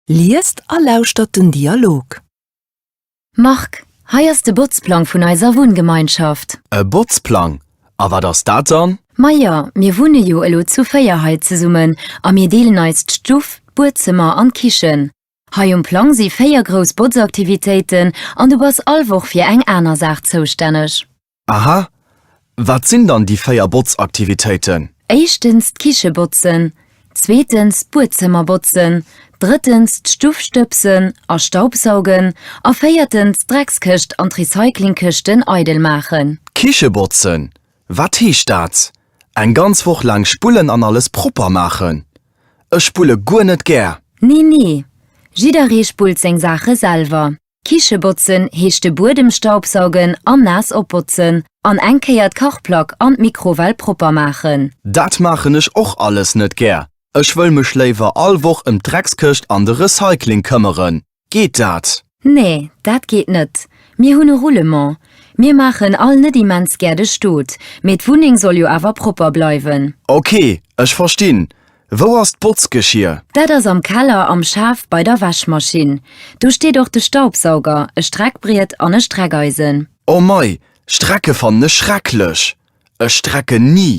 Liest a lauschtert den Dialog. Marc, hei ass de Botzplang vun eiser Wunngemeinschaft. E Botzplang? A wat ass dat dann? Majo, mir wunne jo elo zu 4 hei zesummen a mir deelen eis d'Stuff, d'Buedzëmmer an d'Kichen. Hei um Plang si 4 grouss Botzaktivitéiten an du bass all Woch fir eng aner Saach zoustänneg. Aha, wat sinn dann déi 4 Botzaktivitéiten? Éischtens d'Kiche botzen, zweetens d'Buedzëmmer botzen, drëttens d'Stuff stëbsen a staubsaugen a véiertens d'Dreckskëscht an d'Recyclingkëschten eidel maachen. D'Kiche botzen, wat heescht dat? Eng ganz Woch laang spullen an alles propper maachen? Ech spulle guer net gär! Nee, nee, jidderee spullt seng Saache selwer. Kiche botzen heescht de Buedem staubsaugen an naass opbotzen an eng Kéier d'Kachplack an d'Mikrowell propper maachen. Dat maachen ech och alles net gär. Ech wëll mech léiwer all Woch ëm d'Dreckskëscht an de Recycling këmmeren. Geet dat? Nee, dat geet net. Mir hunn e Roulement. Mir maachen all net immens gär de Stot, mee d'Wunneng soll jo awer propper bleiwen. Ok, ech verstinn. Wou ass d'Botzgeschier? Dat ass am Keller am Schaf bei der Wäschmaschinn. Do steet och de Staubsauger, e Streckbriet an e Streckeisen. Oh mei, Strecke fannen ech schrecklech! Ech strecken ni!